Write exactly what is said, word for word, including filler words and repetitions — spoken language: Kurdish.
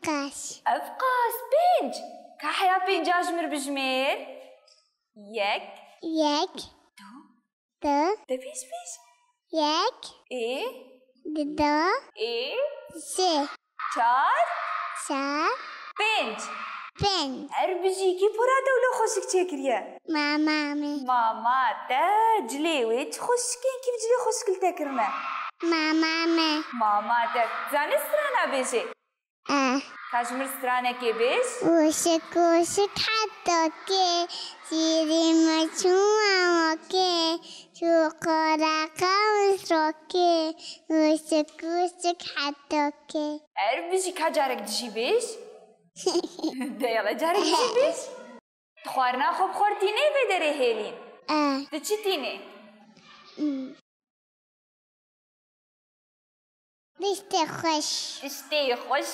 Evqas. Evqas, pênc. Ka heya pênca ji mir bijmêr. Yek. Yek. Du. Du. De pêş pêş. Yek. Ê. Di du. Ê. Sê. Çar. Çar. Pênc. Pênc. Her bijî kî pora te wilo xweşik çêkiriye? Mama min. Mama te. Cilê wê çi xweşik in, kî cilê xweşik li te kirine? Mama min. Mama te. Zanî strana bêjê? Eh. Ka ji mir stranekê bêj. Wişik wişik hetokê, şîrî me çû awokê, çû qoreqa misrokê, wişik wişik hetokê. Her bijî, ka carek dijî bêj. De yala carek dijî bêj. Tu xwarina xwe bi xwe tînê vê derê hêlîn? Eh. Tu çi tînê? Hmm. Tiştê xweş. Tiştê xweş.